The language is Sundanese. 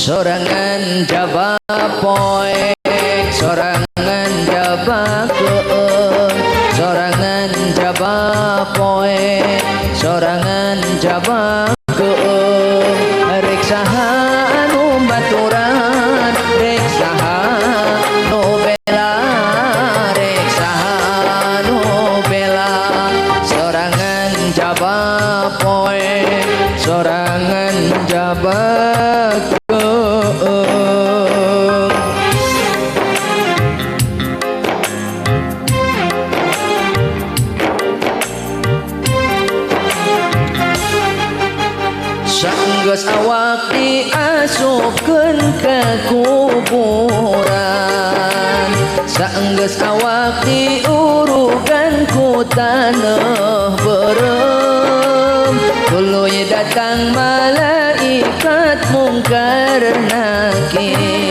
Sorangan jaba poe, sorangan jaba keung, sorangan jaba poe, sorangan jaba keung. Rek saha anu baturan, rek saha nu bela, rek saha nu bela. Sorangan jaba poe, sorangan jaba keung. Sanggeus awak diasupkeun ka kuburan, sanggeus awak diurugan ku taneuh beureum, tuluy datang malaikat mungkar nakir.